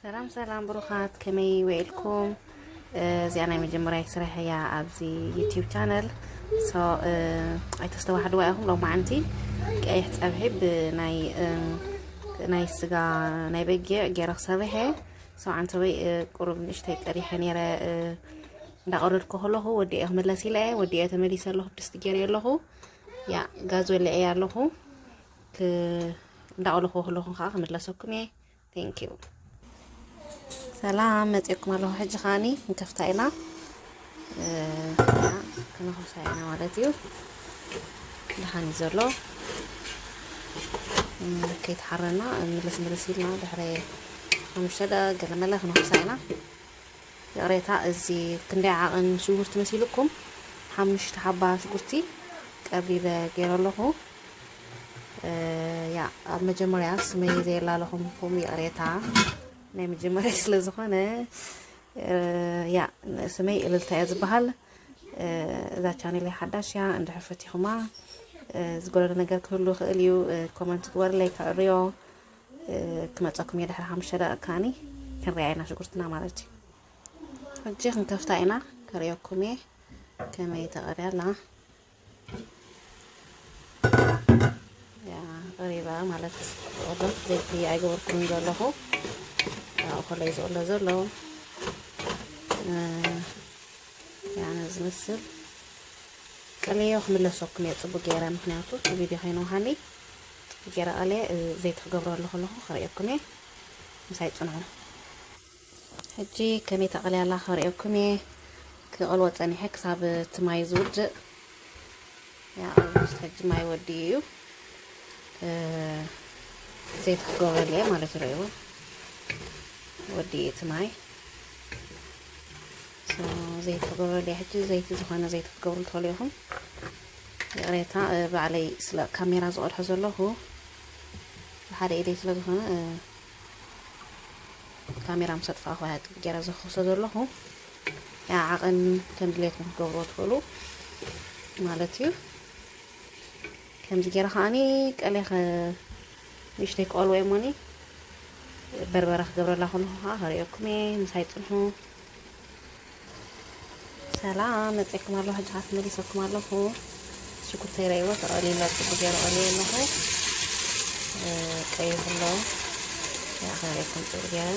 ሰላም ሰላም ብሩኻት፣ ከመይ ውዒልኩም? እዚኣ ናይ መጀመርያ ስራሕ እያ ኣብዚ ዩቲዩብ ቻነል። ሶ ኣይተስተዋሕድዋ ኢኹም። ሎማዓንቲ ቀይሕ ፀብሒ ብናይ ናይ ስጋ ናይ በጊዕ ገይረ ክሰርሕ እየ። ሶ ዓንተወይ ቁሩብ ንእሽተይ ቀሪሐ ነይረ። እንዳቐረድኩ ከለኹ ወዲኤ ክምለስ ኢለ እየ። ወዲኤ ተመሊሰ ኣለኹ። ድስቲ ገይረ ኣለኹ። ያ ጋዝ ወሊዐ ኣለኹ። እንዳቐለኹ ከለኹ ከዓ ክምለሰኩም እየ። Thank you። ሰላም መፅእኩም ኣለኹ። ሕጂ ከዓኒ ንከፍታ ኢና። ከነኸፍታ ኢና ማለት እዩ። ደሓን እዩ ዘሎ። ከይተሓረና ምልስ ምልስ ኢልና ድሕሪ ሓሙሽተ ደቂቕ ገለመለ ክነኸፍታ ኢና። ይቕሬታ፣ እዚ ክንደይ ዓቐን ሽጉርቲ መሲልኩም? ሓሙሽተ ሓባ ሽጉርቲ ቀቢበ ገይረ ኣለኹ። ያ ኣብ መጀመርያ ስመይ ዘየላለኹምኩም ይቕሬታ፣ ናይ መጀመርያ ስለ ዝኾነ። ያ ስመይ እልልታ እያ ዝበሃል። እዛ ቻነል ሓዳሽ እያ፣ እንድሕር ፈቲኹማ ዝጎደለ ነገር ክህሉ ይኽእል እዩ። ኮመንት ግበርለይ ከዕርዮ። ክመፀኩም እየ ድሕሪ ሓሙሽተ ደቂቕ ከዓኒ ክንሪኣ ኢና ሽጉርትና ማለት እዩ። ሕጂ ክንከፍታ ኢና፣ ከርእየኩም እየ ከመይ ተቐርያ ኣላ። ያ ቀሪባ ማለት ወዶ ዘይቲ ኣይገበርኩን ዘለኹ። ያው ኮለይ ዝቕሎ ዘሎ ያ ነዚ ዝመስል ቀለዮ ክምለሰኩም እየ ጽቡቅ ገይረ፣ ምክንያቱ እቲ ቪድዮ ከይነውሃኒ ጽቡቅ ገይረ ቀለየ። ዘይቲ ክገብረሉ ከለኹ ከርእየኩም እየ፣ ምሳይ ጽንሑ። ሕጂ ከመይ ተቐልያ ኣላ ከርእየኩም እየ። ክቐልዎ ጸኒሐ ክሳብ እቲ ማይ ዝውድእ። ያ ኦልሞስት ሕጂ ማይ ወዲኡ እዩ። ዘይቲ ክገብረሉ እየ ማለት እዩ። ርእይዎ ወዲኡ እቲ ማይ። ሶ ዘይቲ ክገብረሉ እየ ሕጂ። ዘይቲ ዝኾነ ዘይቲ ክትገብሩ ትኽእሉ ኢኹም። ይቕሬታ ባዕለይ ስለ ካሜራ ዝቐድሖ ዘለኹ ብሓደ ኢደይ ስለ ዝኾነ ካሜራ ምስ ኣጥፋእኹ እያ ጥብ ገይረ ዘኽሶ ዘለኹ። ያ ዓቐን ከም ድሌትኩም ክትገብርዎ ትኽእሉ ማለት እዩ። ከምዚ ገይረ ከዓኒ ቀሌ ንእሽተይ ክቐልዎ እየ እሞኒ በርበረ ክገብረላ ከለኹ ከዓ ከርእየኩም እየ። ምሳይ ጽንሑ። ሰላም መፅእኩም ኣለኹ። ሕጂ ከዓ ተመሊሰኩም ኣለኹ። ሽጉርተይ ረእይዎ ተቐሊሉ፣ ፅቡቅ ገይረ ቀልየ ኣለኹ። ቀይሕ ኣሎ። ያ ከርእየኩም ፅቡቅ ገይረ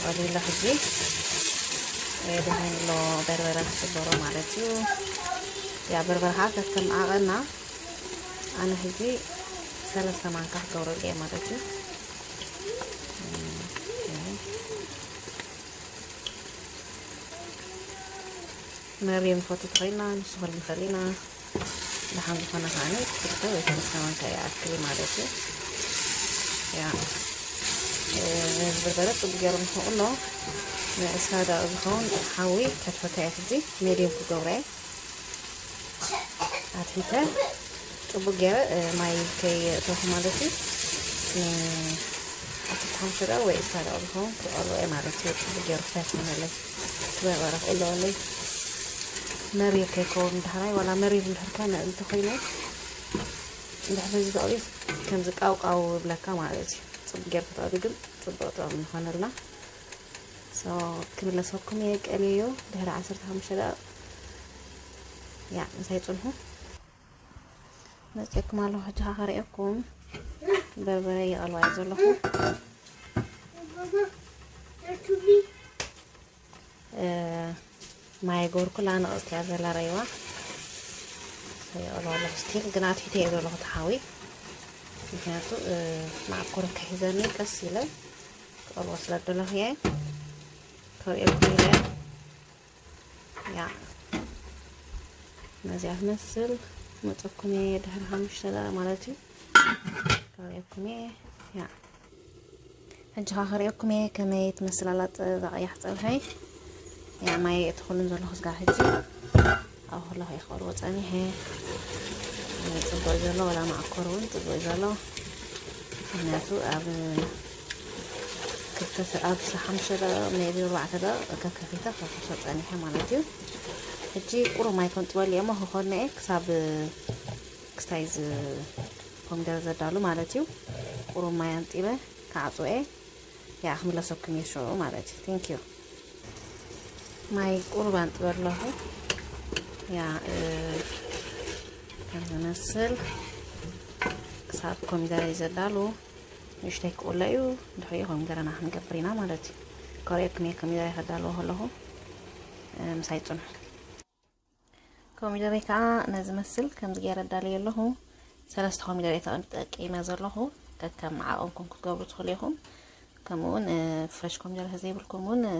ቀልዩ ኣሎ። ሕጂ ድሃን ኣሎ በርበረ ክፅበሮ ማለት እዩ። ያ በርበረ ከዓ ከከም ዓቐና ኣነ ሕጂ ሰለስተ ማንካ ክገብረሉ እየ ማለት እዩ። መሪር ንፈቱ ተኾይና ንሱ ኸል ንኽእል ኢና። ደሓን ዝኾነ ከዓኒ ክልተ ወይ ሰለስተ ማንካ ይኣክል ማለት እዩ። ያ በርበረ ጽቡቅ ገይሩ ንክቕሎ ንዕስራ ደቂቕ ዝኸውን ሓዊ ከትሕቶ እየ ሕጂ ሜድየም ክገብሮ እየ። ኣትሒተ ጽቡቅ ገይረ ማይ ከየእተኹ ማለት እዩ። ዓሰርተ ሓሙሽተ ደቂቕ ወይ ዕስራ ደቂቕ ዝኸውን ክቐልዎ እየ ማለት እዩ። ጽቡቅ ገይሩ ክፈትሐለይ በርበረ ክቕልወለይ መሪር ከይከውን ዳሕራይ ዋላ መሪር እንድሕር ኮነ እንተኾይኑ እንድሕር በዚ ተቐልዩ ከምዚ ቃውቃው ይብለካ ማለት እዩ። ጽቡቅ ገይሩ ክትቐልዩ ግን ጽቡቅ ጥዑም ይኾነልና። ሶ ክምለሰኩም እየ ቀልዮ ድሕሪ ዓሰርተ ሓሙሽተ ደቂቕ። ያ ምሳይ ጽንሑ። መፅእኩም ኣለኹ ሕጂ ከዓ ከርእየኩም በርበረ ይቐልዋ እየ ዘለኹ። ማይ ጎርኩላ ንቕፅቲ እያ ዘላ ረይዋ ይቐልዋ ኣለኹ። ስቲል ግን ኣትሒተ እየ ዘለኹ ተሓዊ ምክንያቱ ማዕኮር ከሒዘኒ ቀስ ኢለ ክቐልዎ ስለ ደለኹ እየ ከርእየኩም ኢለ። ያ ነዚኣ ትመስል መፀኩም እየ ድሕሪ ሓሙሽተ ደቂቕ ማለት እዩ። ከርእየኩም እየ። ያ ሕጂ ኸዓ ከርእየኩም እየ ከመይ ትመስል ኣላ እዛ ቀያሕ ፀብሐይ። ያ ማይ እቲ ኩሉን ዘለኹ ስጋ ሕጂ ኣብ ከለኹ እየ ክቐርቦ ፀኒሐ። ጽቡቅ ዘሎ ወላ ማዕኮር እውን ጽቡቅ ዘሎ ምክንያቱ ኣብ ክልተ ኣብ ሓሙሽተ ደቂቕ ሜቢ ኣርባዕተ ደቂቕ ከከፊተ ከፍሶ ጸኒሐ ማለት እዩ። ሕጂ ቁሩብ ማይ ከንጥበሉ እየ እሞ ክኾነ እየ ክሳብ ክስታይ ኮሚደረ ዘዳሉ ማለት እዩ። ቁሩብ ማይ ኣንጢበ ክዓጽወ እየ። ያ ክምለሰኩም እየ ሽዑ ማለት እዩ። Thank you። ማይ ቁሩብ ኣንጥበ ኣለኹ። ያ፣ እ፣ ከም ዝመስል ክሳብ ኮሚደረ እዩ ዘዳሉ። ንእሽተይ ክቁለ እዩ። ድሕሪኡ ኮሚደረና ክንገብር ኢና ማለት እዩ። ከርእየኩም እየ ኮሚደረ ከዳልዎ ከለኹ፣ እ፣ ምሳይ ጽንሑ። ኮሚደረይ ከዓ ነዚ መስል ከምዚ ገይረ ኣዳልየ ኣለኹ። ሰለስተ ኮሚደረ ተጠቂመ ዘለኹ። ከከም ዓቐንኩም ክትገብሩ ትኽእሉ ኢኹም። ከምኡ እውን፣ እ፣ ፍሬሽ ኮሚደረ ዘይብልኩም እውን፣ እ፣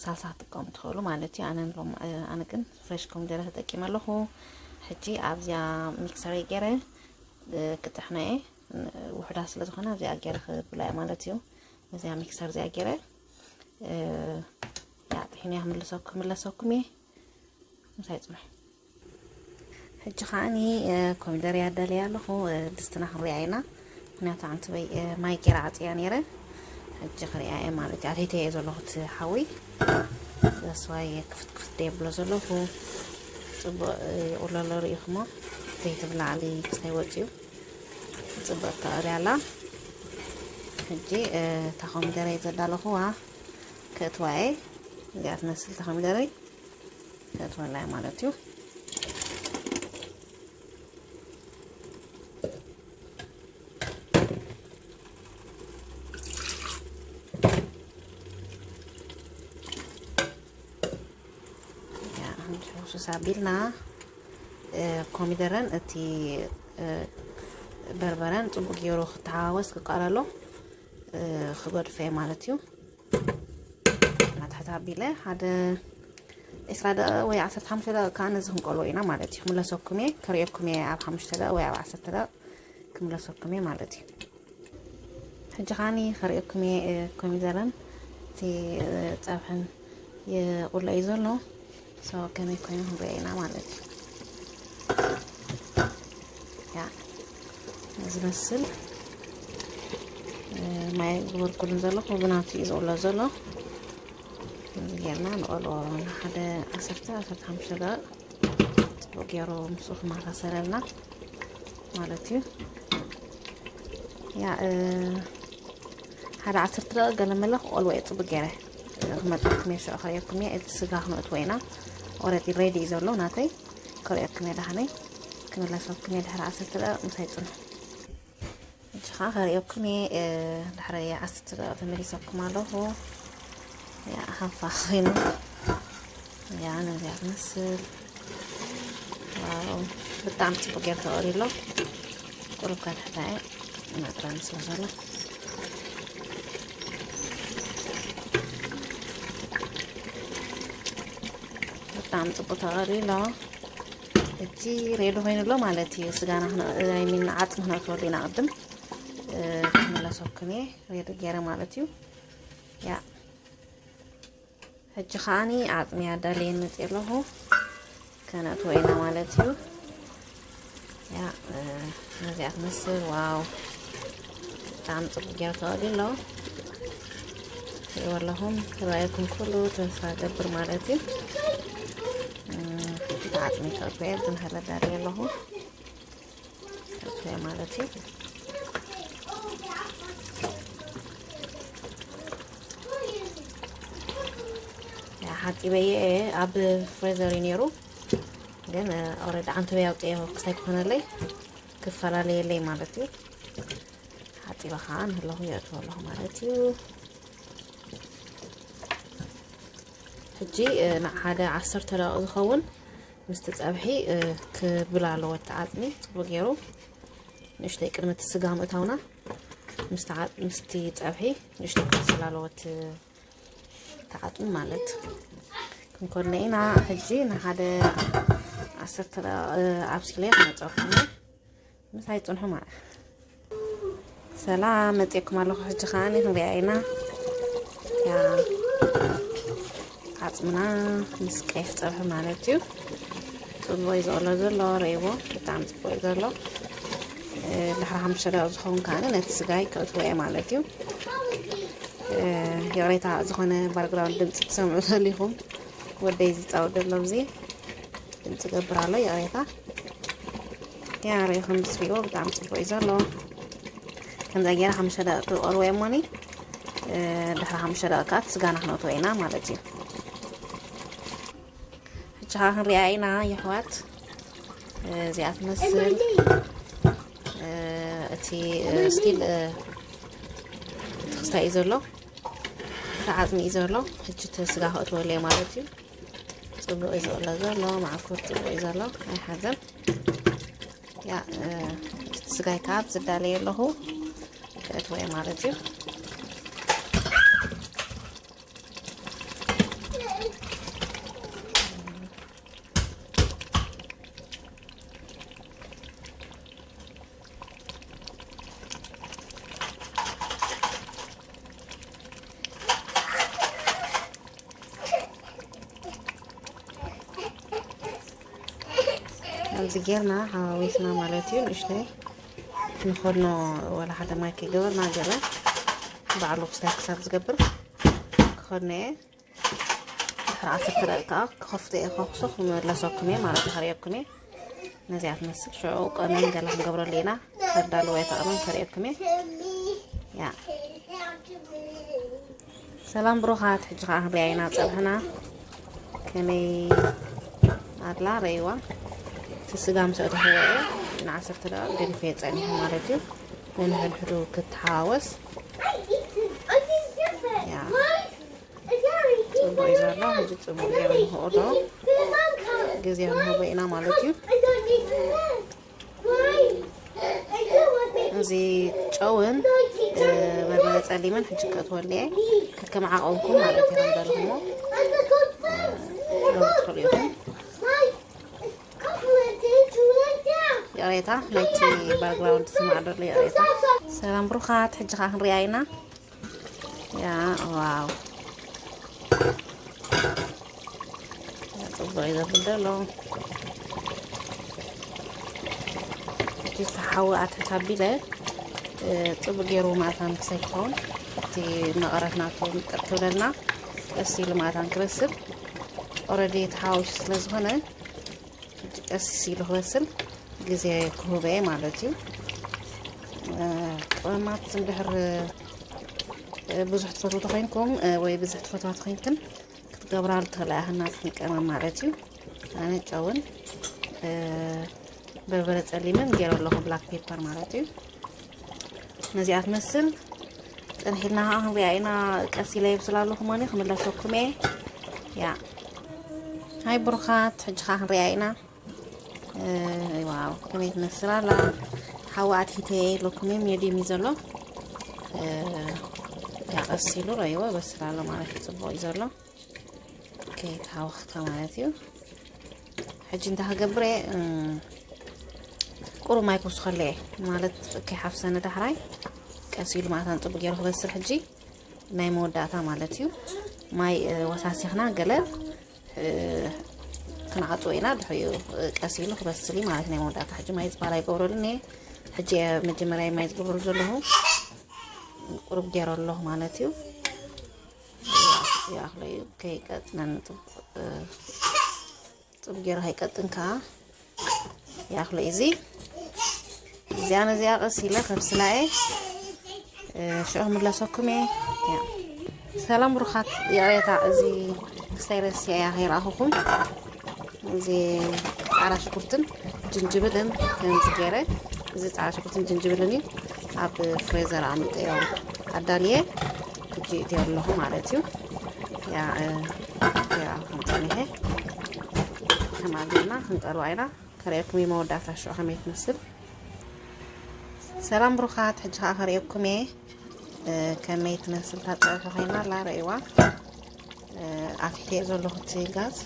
ሳልሳ ክትጥቀሙ ትኽእሉ ማለት እዩ። ኣነ ሎም-፣ እ፣ ኣነ ግን ፍሬሽ ኮሚደረ ተጠቂመ ኣለኹ። ሕጂ ኣብዚኣ ሚክሰር ገይረ፣ እ፣ ክጥሕኖ እየ። ን-፣ ውሑዳት ስለ ዝኾነ ኣብዚኣ ገይረ ክብላ እየ ማለት እዩ። እዚኣ ሚክሰር እዚኣ ገይረ፣ እ፣ ያ ጥሒነ እያ ክምልሰኩ-፣ ክምለሰኩም እየ። ምሳይ ጽንሑ። ሕጂ ከዓኒ፣ እ፣ ኮሚደረ ኣዳልየ ኣለኹ። እ፣ ድስትና ክንሪኣ ኢና። ምክንያቱ ዓንተበይ፣ እ፣ ማይ ገይረ ዓጽያ ነይረ። ሕጂ ክሪኣ እየ ማለት እዩ። ኣተይተይ እየ ዘለኹ እቲ ሓዊ። That's why ክፍት ክፍት ደብሎ ዘለኹ። ጽቡቕ፣ እ፣ ይቑለሎ ርኢኹሞ። ዘይቲ ብላዕሊ ክስታይ ወጽዩ። ጽቡቕ ተቐልያ ኣላ። ሕጂ፣ እ፣ እታ ኮሚደረ ዘዳለኹዋ ከእትዋ እየ። እዚኣ ትመስል እታ ኮሚደረ። ከእትወላ ማለት እዩ። ያ፣ ሕጂ ሕውስውስ ኣቢልና፣ እ፣ ኮሚደረን እቲ፣ እ፣ በርበረን ጽቡቅ ገይሩ ክተሓዋወስ ክቃለሎ፣ እ፣ ክገድፎ እየ ማለት እዩ። ናትሕት ኣቢለ ሓደ ዕስራ ደቂቕ ወይ ዓሰርተ ሓሙሽተ ደቂቕ ከዓ ነዚ ክንቆልዎ ኢና ማለት እዩ። ክምለሰኩም እየ፣ ከርእየኩም እየ ኣብ ሓሙሽተ ደቂቕ ወይ ኣብ ዓሰርተ ደቂቕ ክምለሰኩም እየ ማለት እዩ። ሕጂ ከዓኒ ከርእየኩም እየ፣ እ፣ ኮሚደረን እቲ፣ እ፣ ጸብሕን ይቁለ እዩ ዘሎ። ሶ ከመይ ኮይኑ ክንሪኦ ኢና ማለት እዩ። ያ፣ ዝመስል፣ እ፣ ማይ ግበርኩሉን ዘለኹ ብናቱ እዩ ዝቑሎ ዘሎ። ከምዚ ጌርና ንቐልዎ ንሓደ ዓሰርተ፣ ዓሰርተ ሓሙሽተ ደቂቕ ጽቡቕ ገይሩ ምስኡ ክመሳሰለልና ማለት እዩ። ያ፣ እ፣ ሓደ ዓሰርተ ደቂቕ ገለ መለ ክቐልዎ እየ ጽቡቕ ገይረ። እ፣ ክመጸኩም እየ፣ ሽዑ ከርእየኩም እየ። እቲ ስጋ ክነእትዎ ኢና። ኦረዲ ሬዲ እዩ ዘሎ ናተይ። ከርእየኩም እየ ደሓነይ። ክምለሰኩም እየ ድሕሪ ዓሰርተ ደቂቕ ምሳይ ጽንሑ። ሕጂ ኸዓ ከርእየኩም እየ፣ እ፣ ድሕሪ ዓሰርተ ደቂቕ ተመሊሰኩም ኣለኹ። ያ፣ ሃፋ ኸይኑ። ያ፣ ነዚኣ ትመስል። ዋው፣ ብጣዕሚ ጽቡቅ ገይሩ ተቐሪሎ። ቁሩብ ከትሕታ እየ፣ መጥረኒ ስለ ዘሎ። ብጣዕሚ ጽቡቅ ተቐሪሎ። ሕጂ ሬዲ ኮይኑ ኣሎ ማለት እዩ። ስጋና ክነ-፣ ኣይ ሚን፣ ዓጽሚ ክነእትወሉ ኢና ቅድም። እ፣ ክምለሰኩም እየ፣ ሬዲ ገይረ ማለት እዩ። ያ፣ ሕጂ ከዓኒ ዓጽሚ ኣዳልየን መጽእ ኣለኹ። ከነእትዎ ኢና ማለት እዩ። ያ፣ እ፣ ነዚኣ ትመስል። ዋው፣ ብጣዕሚ ጽቡቅ ገይሩ ተቐሊሉ ኣሎ። ትሪእዎ ኣለኹም፣ ትረኣየኩም ኩሉ ተስፋ ገብር ማለት እዩ። እ፣ ሕጂ ተዓጽሚ ከእትዎ እየ፣ ብዝን ሃለ ኣዳልየ ኣለኹ። ከእትዎ እየ ማለት እዩ። ያ፣ ሓጺበየ እየ፣ ኣብ ፍሬዘር እዩ ነይሩ። ግን፣ ኦረዲ ዓንተበይ ኣውፅኤ ክስታይ ክኾነለይ ክፈላለየለይ ማለት እዩ። ሓፂበ ከዓ ንህለኹ የእትዎ ኣለኹ ማለት እዩ። ሕጂ፣ እ፣ ንሓደ ዓሰርተ ደቂቕ ዝኸውን ምስቲ ፀብሒ፣ እ፣ ክብል ኣለዎ እቲ ዓፅሚ ፅቡቅ ገይሩ። ንእሽተይ ቅድሚ እቲ ስጋ ምእታውና ምስቲ ዓ-፣ ምስቲ ፀብሒ ንእሽተይ ክብስል ኣለዎ እቲ ተዓጽሙ ማለት ክንኮነ ኢና። ሕጂ ንሓደ ዓሰርተ ደቂቕ ኣብሲለ ክመጸኩም ምሳይ ጽንሑ ማለት። ሰላም መጽእኩም ኣለኹ። ሕጂ ከኣ ክንሪኣ ኢና። ያ ዓጽምና ምስ ቀይሕ ጸብሒ ማለት እዩ። ጽቡቕ እዩ ዝቕሎ ዘሎ፣ ርእይዎ ብጣዕሚ ጽቡቕ እዩ ዘሎ። እ፣ ድሕሪ ሓሙሽተ ደቂቕ ዝኸውን ከኣ ነቲ ስጋይ ከእትዎ እየ ማለት እዩ። እ፣ ይቕሬታ፣ ዝኾነ ባክግራውንድ ድምፂ ትሰምዑ ተሊኹም፣ ወደይ ዝፃወት ዘሎ ኣብዚ ድምፂ ገብር ኣሎ፣ ይቕሬታ። ያ ርኢኹም ትሪእዎ ብጣዕሚ ፅቡቅ እዩ ዘሎ። ከምዛ ገይረ ሓሙሽተ ደቂቕ ክቐርቦ እየ እሞኒ፣ ድሕሪ ሓሙሽተ ደቂቃት ስጋና ክነእትዎ ኢና ማለት እዩ። ሕጂ ከዓ ክንሪኣ ኢና የሕዋት። እዚኣ ትመስል እቲ ስቲል እቲ ክስታይ እዩ ዘሎ፣ እቲ ዓፅሚ እዩ ዘሎ። ሕጂ እቲ ስጋ ከእትወለይ ማለት እዩ። ጽቡቕ እዩ ዝቕሎ ዘሎ፣ መዓኮር ጽቡቕ እዩ ዘሎ፣ ኣይሓዘን። ያ እቲ ስጋይ ካብ ዝዳለየ ኣለኹ ከእትወ ማለት እዩ። ኣብዚ ጌርና ሓዋዊስና ማለት እዩ። ንእሽተይ ንኾኖ ወላ ሓደ ማይ ከይገበርና ገለ ባዕሉ ክስታይ ክሳብ ዝገብር ክኾኖ እየ። ድሕሪ ዓሰርተ ደቂቃ ክኸፍቶ እየ፣ ከኽሶ ክመለሰኩም እየ ማለት ከርእየኩም እየ። ነዚኣ ትመስል ሽዑ ቀመም ገላ ክንገብረሉ ኢና። ከዳለወ እየ ተቐመም ከርእየኩም እየ። ያ ሰላም ብሩኻት፣ ሕጂ ከዓ ክንሪኣ ኢና ፀብሕና ከመይ ኣላ ረይዋ። እቲ ስጋ ምስ ኣእተኽዎ እየ ንዓሰርተ ደቂቕ ገዲፈ ጸኒሑ ማለት እዩ። ነንሕድሕዱ ክትሓዋወስ ያ ጽቡቅ እዩ ዘሎ። ሕጂ ጽቡቅ ገይሩ ንክእዶ ግዜ ክንህቦ ኢና ማለት እዩ። እዚ ጨውን በርበረ ጸሊምን ሕጂ ከእትወሉ እየ። ከከም ዓቐንኩም ማለት እዩ። ከም ዘለኹሞ ክትገብሩ ትኽእሉ ኢኹም። ይቕሬታ፣ ናይቲ ባክግራውንድ ዝስማዕ ዘሎ ይቕሬታ። ሰላም ብሩኻት፣ ሕጂ ኸዓ ክንሪኣ ኢና። ያ፣ ዋው። ያ፣ ጽቡቕ እዩ ዘብል ዘሎ። ሕጂ ዝተሓወ ኣትሕት ኣቢለ፣ እ፣ ጽቡቕ ገይሩ መኣዛን ክሳይ ክኸውን፣ እቲ መቐረት ናቱ ምቅር ክብለልና፣ ቀስ ኢሉ መኣዛን ክበስል። ኦረዲ ተሓዋዊሱ ስለ ዝኾነ፣ ሕጂ ቀስ ኢሉ ክበስል ግዜ ክህቦ እየ ማለት እዩ። እ፣ ቀመማት እንድሕር፣ እ፣ ብዙሕ ትፈትዉ ተኾይንኩም፣ እ፣ ወይ ብዙሕ ትፈትዋ ተኾይንክን ክትገብራ ትኽእላ ኢኽን ናትክን ቀመም ማለት እዩ። ኣነ ጨውን፣ እ፣ በርበረ ጸሊምን ገይረ ኣለኹ፣ ብላክ ፔፐር ማለት እዩ። ነዚኣ ትመስል። ጽንሕ ኢልና ከዓ ክንሪኣ ኢና። ቀስ ኢለ የብስላ ኣለኹ፣ ማኒ ክምለሰኩም እየ። ያ። ሃይ ብሩኻት፣ ሕጂ ከዓ ክንሪኣ ኢና። እ፣ ዋው፣ ከመይ ትመስል ኣላ። ሓዊ ኣትሒተ ኣለኩም እየ፣ ሜድየም እዩ ዘሎ። እ፣ ያ፣ ቀስ ኢሉ ረይዎ በስል ኣሎ ማለት እዩ፣ ጽቡቕ እዩ ዘሎ። ኦኬ፣ ተሃወኽካ ማለት እዩ። ሕጂ እንታይ ክገብር እየ? እም፣ ቁሩብ ማይ ክውስኸሉ እየ፣ ማለት ከይሓፍሰኒ ዳሕራይ ቀስ ኢሉ ማእታን ጽቡቕ ገይሩ ክበስል። ሕጂ ናይ መወዳእታ ማለት እዩ። ማይ፣ እ፣ ወሳሲኽና ገለ፣ እ፣ ክንዓጽዎ ኢና። ድሕሪኡ፣ እ፣ ቀስ ኢሉ ክበስል እዩ ማለት ናይ መወዳእታ። ሕጂ ማይ ዝባላ ይገብረሉ እየ። ሕጂ እየ መጀመርያ ማይ ዝገብረሉ ዘለኹ። ቁሩብ ገይረ ኣለኹ ማለት እዩ። ይኣኽሎ እዩ፣ ከይቀጥነኒ ጽቡቕ፣ እ፣ ጽቡቕ ገይሩ ከይቀጥን ከኣ ይኣኽሎ እዩ። እዚ እዚኣ ነዚኣ ቀስ ኢለ ከብስላ እየ፣ እ፣ ሽዑ ክምለሰኩም እየ። ያ። ሰላም ብሩኻት፣ ይቕሬታ፣ እዚ ክስታይ ረሲዐያ ከይረኣኹኹም። እዚ ጻዕዳ ሽጉርትን ጅንጅብልን ከምዚ ገይረ፣ እዚ ጻዕዳ ሽጉርትን ጅንጅብልን እዩ። ኣብ ፍሬዘር ኣምጥዮ ኣዳልየ፣ ሕጂ እትዮ ኣለኹ ማለት እዩ። ያ፣ እ፣ ያ፣ ከም ጸኒሐ ከም ኣቢልና ክንቀርባ ኢና። ከርእየኩም እዩ መወዳእታ ሽዑ ከመይ ትመስል። ሰላም ብሩኻት፣ ሕጂ ኸዓ ከርእየኩም እየ፣ እ፣ ከመይ ትመስል። ታጸበ ኮይና ኣላ፣ ረእይዋ። እ፣ ኣትሒተ ዘለኹ እቲ ጋዝ።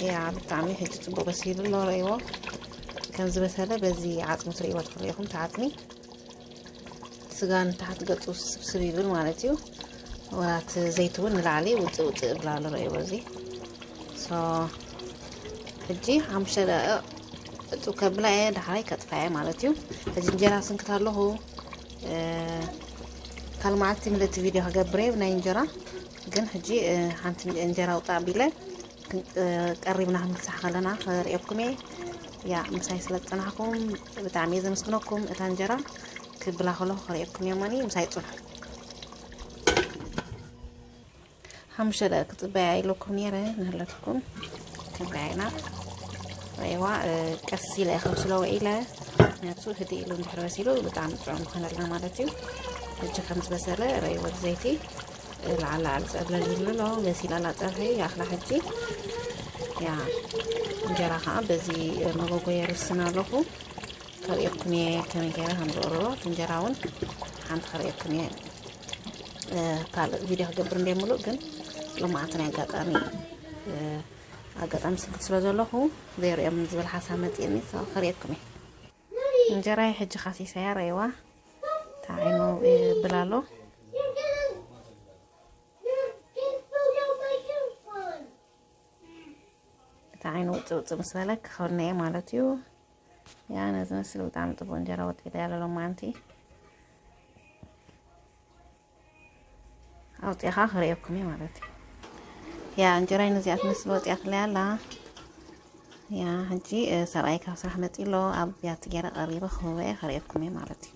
ያ፣ ብጣዕሚ ሕጂ ጽቡቕ በሲሉ ኣሎ፣ ረእይዎ። ከም ዝበሰለ በዚ ዓጽሙ ትርእይዎ ትኽእሉ ኢኹም፣ ተዓጽሚ። ስጋ ንታሕቲ ገጹ ስብስብ ይብል ማለት እዩ። ወላ እቲ ዘይቲ እውን ንላዕሊ ውጽእ ውጽእ ይብል ኣሎ፣ ረእይዎ እዚ። ሶ፣ ሕጂ ሓሙሽተ ደቂቕ እጹ ከብላ እየ፣ ዳሕራይ ከጥፋ እየ ማለት እዩ። ሕጂ እንጀራ ስንክት ኣለኹ። እ፣ ካልእ መዓልቲ ምልእቲ ቪድዮ ክገብር እየ ብናይ እንጀራ። ግን ሕጂ፣ እ፣ ሓንቲ እንጀራ ውጻእ ኣቢለ ክን-፣ እ፣ ቀሪብና ክንብጻሕ ከለና ከርእየኩም እየ። ያ፣ ምሳይ ስለ ዝጸናሕኩም ብጣዕሚ እየ ዘመስግነኩም። እታ እንጀራ ክብላ ከለኹ ከርእየኩም እየ፣ እሞኒ ምሳይ ጽንሑ። ሓሙሽተ ደቂ ክጽበያ ኢለኩም ነይረ። ንህለትኩም ክንደያይና ረይዋ ቀስ ኢለ ከብስሎ ኢለ። ምክንያቱ ህድእ ኢሉ እንድሕር በሲሉ ብጣዕሚ ጥዑም ክኾነልና ማለት እዩ። ሕጂ ከም ዝበሰለ ረይዎ ብዘይቲ ላዕሊ ላዕሊ ጸብለል ይብልሎ። በሲላላ ጸብሒ ያኽላ። ሕጂ ያ እንጀራ ከዓ በዚ መጎጎየ ርስና ኣለኹ። ከርእየኩም እየ ከመይ ገይረ ከም ዝቕርቦ። እቲ እንጀራ እውን ሓንቲ ከርእየኩም እየ። ካልእ ቪድዮ ክገብር እንደ ምሉእ ግን ሎማዓንቲ ናይ ኣጋጣሚ ኣጋጣሚ ስግት ስለ ዘለኹ ዘይርእዮም ዝብል ሓሳብ መፅእኒ። ከርእየኩም እየ። እንጀራይ ሕጂ ካሲሰያ ረይዋ ተዓይኑ ይብል ኣሎ። እቲ ዓይኑ ውፅእ ውፅእ ምስ በለ ክኸውነ እየ ማለት እዩ። ያ ነዚ መስል ብጣዕሚ ፅቡቅ እንጀራ ወጢለ ያለ ሎማዓንቲ ኣውፂኻ ክርእየኩም እየ ማለት እዩ። ያ እንጀራይ ነዚኣ ትመስል ወፂኣትለይ ኣላ። ያ ሕጂ ሰብኣይ ካብ ስራሕ መፂ ኣሎ። ኣብ ቢያቲ ገይረ ቀሪበ ክህቦ እየ ከርእየኩም እየ ማለት እዩ።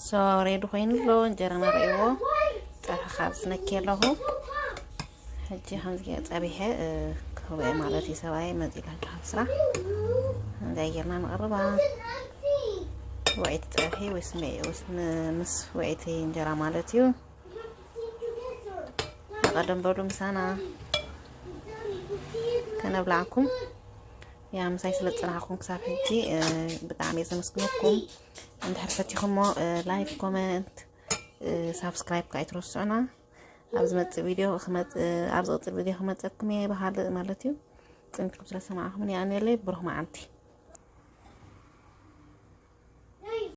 ሶ ሬዲ ኮይኑ ኣሎ። እንጀራና ርእይዎ ፀብሒ ካብ ዝነኪ ኣለኹ። ሕጂ ከምዚ ገይረ ፀቢሐ ክህቦ እየ ማለት እዩ። ሰብኣይ መፂ ኣሎ ካብ ስራሕ። እንታይ ጌርና ንቐርባ ውዒት ፀብሒ ወይስ ምስ ውዒት እንጀራ ማለት እዩ። ቀደም በሉ ምሳና ከነብላዕኩም። ያ ምሳይ ስለ ዝፀናሕኩም ክሳብ ሕጂ ብጣዕሚ እየ ዘመስግነኩም። እንድሕር ፈቲኹሞ ላይክ፣ ኮመንት፣ ሳብስክራይብ ከዓ ኣይትረስዑና። ኣብ ዝመፅእ ቪድዮ ኣብ ዝቕፅል ቪድዮ ክመፀኩም እየ ብካልእ ማለት እዩ። ፅንኩም ስለ ሰማዕኹም የቐንየለይ። ብሩኽ መዓልቲ።